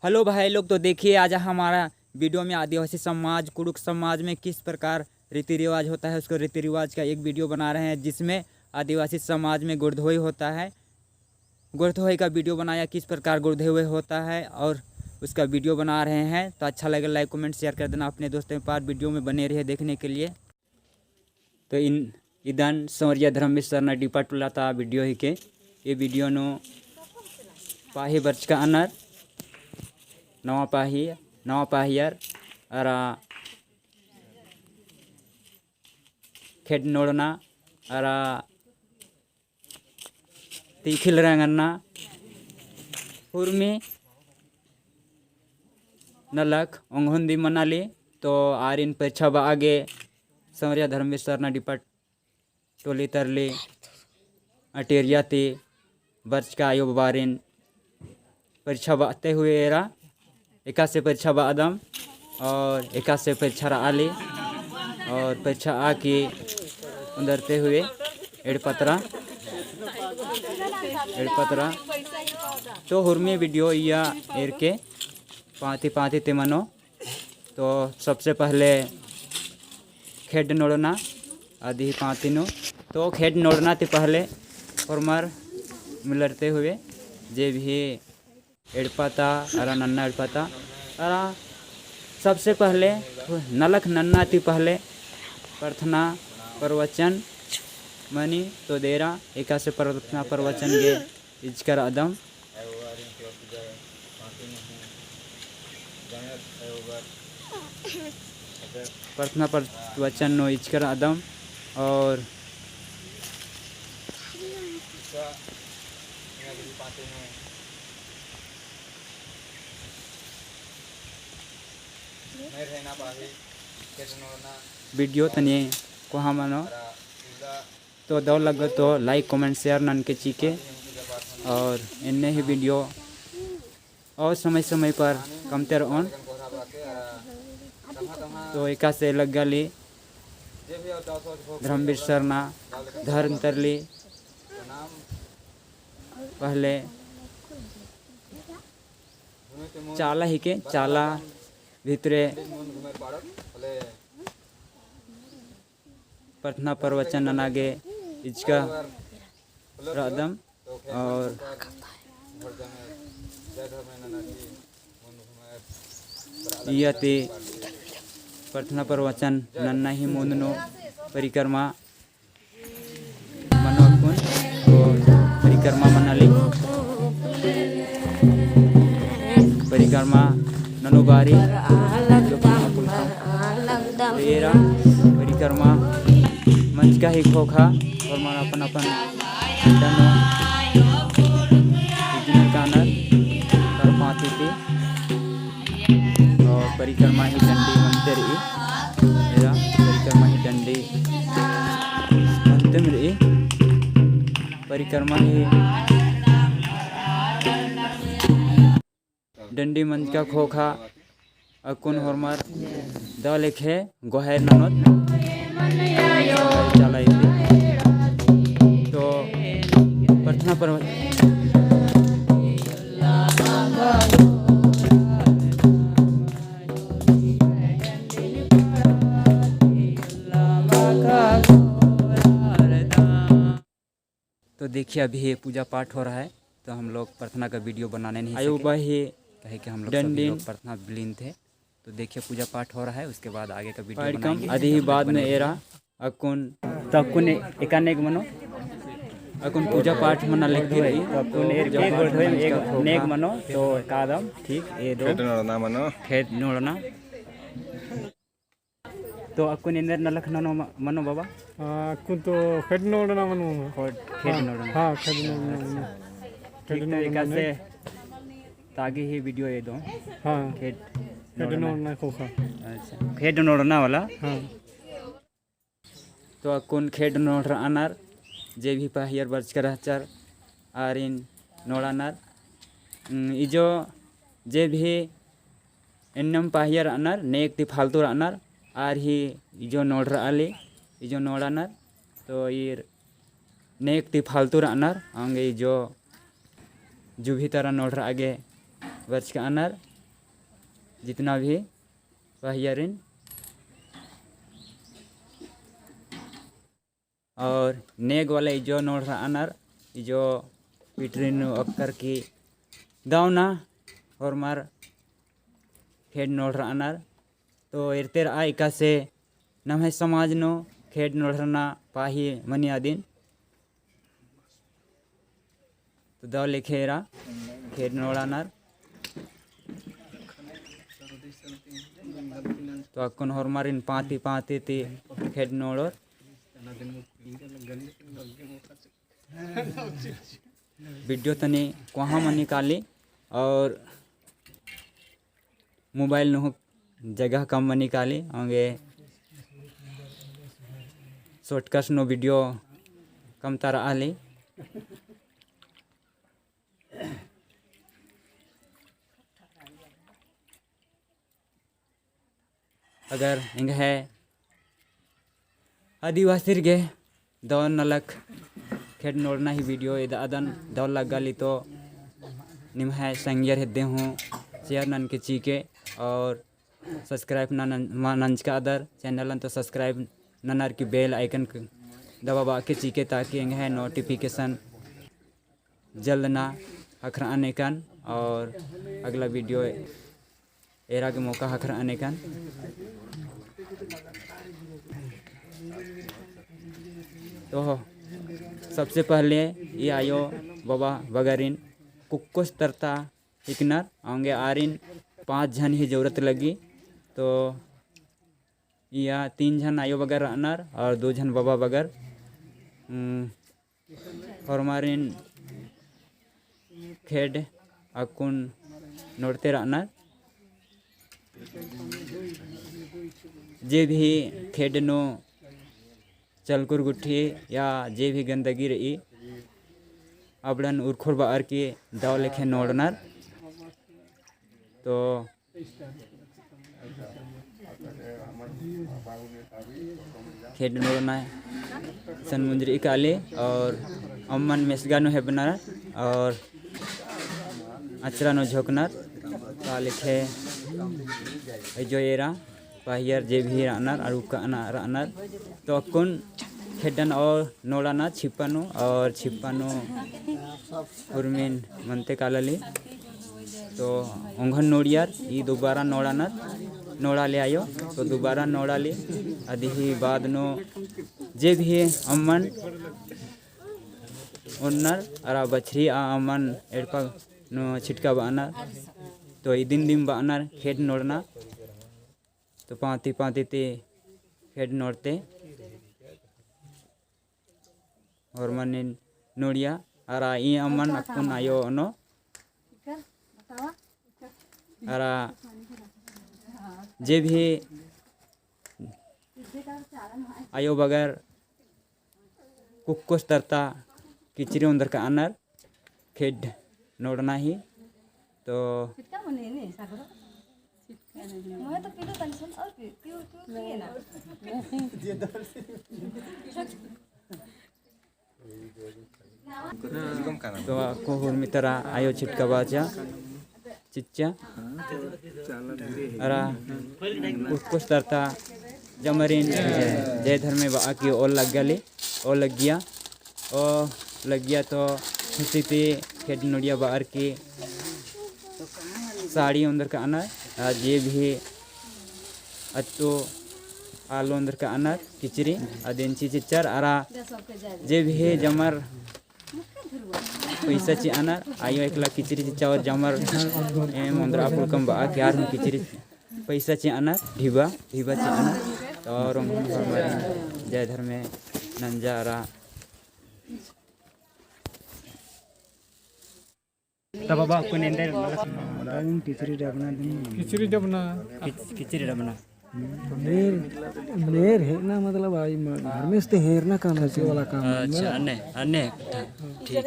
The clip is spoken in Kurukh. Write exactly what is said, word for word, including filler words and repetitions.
Hello भाई लोग, तो देखिए आज हमारा वीडियो में आदिवासी समाज, कुँड़ुख़ समाज में किस प्रकार रीति रिवाज होता है, उसको रीति रिवाज का एक वीडियो बना रहे हैं, जिसमें आदिवासी समाज में गुड़धोई होता है। गुड़धोई का वीडियो बनाया, किस प्रकार गुड़धोई होता है और उसका वीडियो बना रहे हैं। तो अच्छा लगे like comment share कर देना अपने दोस्तों के पास, वीडियो में बने रहिए देखने के लिए। तो इन इदन संवरिया धर्मेस सरना डिपा टोला ता वीडियो हिके। ये वीडियो नू पाही बरचका अनर नवा पाही, नवा पाहियर अरा खेड्ड नोड़ना अरा तीखिल रंगन्ना हुरमी नलख ओंगोन दी मनाली। तो आरिन परिछा बआ गे संवरिया धर्मेस सरना डिपा टोली तरली अटेरिया ती बरचका आयो बाबारिन परिछा बअते हुए एरा एकासे परिछा बअदम और एकासे परिछा रआली और परिछा आकी उन्दरते हुए एड़पतरा, एड़पतरा। तो हुरमी वीडियो इया एरके पाँती पाँती ती मनो। तो सबसे पहले खेड्ड नोड़ना अदी ही पाँती नू। तो खेड्ड नोड़ना ती पहले होरमर मिलरते हुए जे भी एड़पा ता अरा नन्ना एड़पा ता अरा सबसे पहले नलख नन्ना ती पहले प्रार्थना प्रवचन मनी। तो देरा एकासे प्रार्थना प्रवचन गे इजकर अदम। प्रार्थना प्रवचन नू इजकर अदम और वीडियो तनी कोहा मनो। तो दव लग्गो तो like comment share ननके चिके और एन्ने ही वीडियो और समय समय पर कमते रओन। तो एकासे लग्गाली धर्मवीर सरना धर्म तरली पहले चाला हिके, चाला भितरे प्रार्थना प्रवचन नना गे इजका रअदम और इया ती प्रार्थना प्रवचन नन्ना ही मुन्द नू परिक्रमा मनो अक्कुन और परिक्रमा मनाली। परिक्रमा ननो बारी जो पन्ना पुलखम एरा परिक्रमा मंजका ही खोखा और मन अपन अपन डंडा नू इजनर कानर कर पाती थी। और परिक्रमा ही डंडी मनते रई। एरा परिक्रमा ही डंडी मनते रई। परिक्रमा ही डंडी मंजका खोखा अक्कुन होरमर दव लेखे गोहायर ननोत। चाला इते तो प्रार्थना पर तो देखिए, अभी ये पूजा पाठ हो रहा है, तो हम लोग प्रार्थना का वीडियो बनाने नहीं आयो सके, बा ही कहे कि हम लोग सभी डंडीन लोग प्रार्थना विलीन थे। तो देखिए, पूजा पाठ हो रहा है, उसके बाद आगे का वीडियो बनाएंगे। अदी ही बाद में एरा अक्कुन, तो अक्कुन एका नेग मनो, अक्कुन पूजा पाठ मना लेके रही, तो अक्कुन एरके गोड़ धोए एक नेग मनो, तो कादम ठीक ए दो खेड्ड नोड़ना मनो। खेड्ड नोड़ना। तो अक्कुन एन्देर नलख ननो म-, मनो बाबा? हाँ, अक्कुन तो खेड्ड नोड़ना मनो। खेड्ड, खेड्ड नोड़ना। हाँ, खेड्ड नोड़ना मनो। अच्छा। ठीक, तो एकासे तागे ही वीडियो ए दो। हाँ। खेड्ड नोड़ना। नोड़ना खोखा। अच्छा, खेड्ड नोड़ना वाला। हाँ। तो अक्कुन खेड्ड नोड़रअनर, जे भी पहियर बरचकर रहचर, आरिन नोड़ानर। उम, इजो जे भी एन्नेम पहियर रअनर, नेग ती फालतू रअनर, आर ही इजो नोड़रआली, इजो नोड़ानर, तो ईर नेग ती फालतू रअनर, औंगे इजो जू भी तरा नोड़रआ गे बरचकानर, जितना भी पहियारिन और नेग वाला इजो नोड़रअनर, इजो पिटरी नू अक्कर की दवना होरमर खेड्ड नोड़रअनर। तो एरतेरआ एकासे नम्है समाज नू खेड्ड नोड़रना पाही मनी अदिन। तो दव लेखे एरा खेड्ड नोड़ानर। तो अक्कुन होरमारिन पाती पाती ती खेड्ड नोड़ोर। Video तनी कोहाँ मनी काली और mobile नू हूँ जगह कम मनी काली, औंगे shortcut नू video कमता रआली। अगर एंग्है आदिवासिर गे दव नलख खेड्ड नोड़ना ही video एदअदन दव लग्गाली तो निम्है संगियर हेद्दे हूँ share ननके चिके और subscribe नन-, मा नंजकादर channel तो subscribe ननर की bell icon क-, दबाबआ के चिके ताकि एंग्है notification जल्द ना ख़क्खरअन एकन और अगला video एरा गे मौका ख़क्खरअन एकन। तो सबसे पहले ई आयो बबा बगरिन कुक्कोस तरता हिकनर, औंगे आरिन पाँच झन ही जरूरत लग्गी। तो इया तीन झन आयो बगर रअनर और दो झन बबा बगर। उम, होरमारिन खेड्ड अक्कुन नोड़ते रअनर। जे भी खेड्ड नू चलकुर गुट्ठी या जे भी गंदगी रई, अबड़न उरखोर बअर की दव लेखे नोड़नर। तो खेड्ड नोड़ना सन मुंजरी काली और अम्मन मेसगा नू हेबनर और अचरा नू झोंकनर। का लेखे जो एरा पहियर जे भी रअनर और उक्का रअनर। तो अक्कुन खेड्डन और नोड़ाना छिप्पा नू और छिप्पा नू उर्मिन मनते कालाली। तो ओंघन नोड़ियर ई दुबारा नोड़ानर, नोड़ाले आयो। तो दुबारा नोड़ाली अदिही बाद नू जे भी अम्मन ओन्नर अरा बछरी आ अम्मन एड़पा नू छिटका बअनर। तो इदिन दिम बअनर खेड्ड नोड़ना। तो पाँती पाँती ती खेड्ड नोड़ते होरमन नोड़िया अरा ई अम्मन अक्कुन आयो ओनो अरा जे भी आयो बगर कुक्कोस तरता किचरी ओन्दरकानर खेड्ड नोड़ना ही। तो तो अक्कु हुरमी तरा आयो छिटका बाचा चिच्चा अरा कुक्कोस तरता जमरिन जय धर्मे बआ की ओल लग्गाली, ओल लग्गिया, ओल लग्गिया तो खुशी ती खेड्ड नोड़िया बअर की साड़ी ओन्दरकानर, आ जे भी अत्तु आलू ओन्दरकानर किचरी अदिन चिच्चर अरा जे भी जमर पैसा चिअनर, आयो एकला किचरी चिच्चा और जमर एम ओन्दरआ पुलकम बआ की आर हूँ किचरी पैसा चिअनर, ढिबा, ढिबा चिअनर। तो और जय धर्मे नंजा अरा। तब बाबा अक्कुन एन्देर मतलब किचरी डबना दिन। किचरी डबना। किच-, किचरी डबना। मेर, मेर है ना, मतलब, आई म-, घर में से हेरना काम है, वाला काम है। अच्छा, अन्ने, अन्ने, ठीक।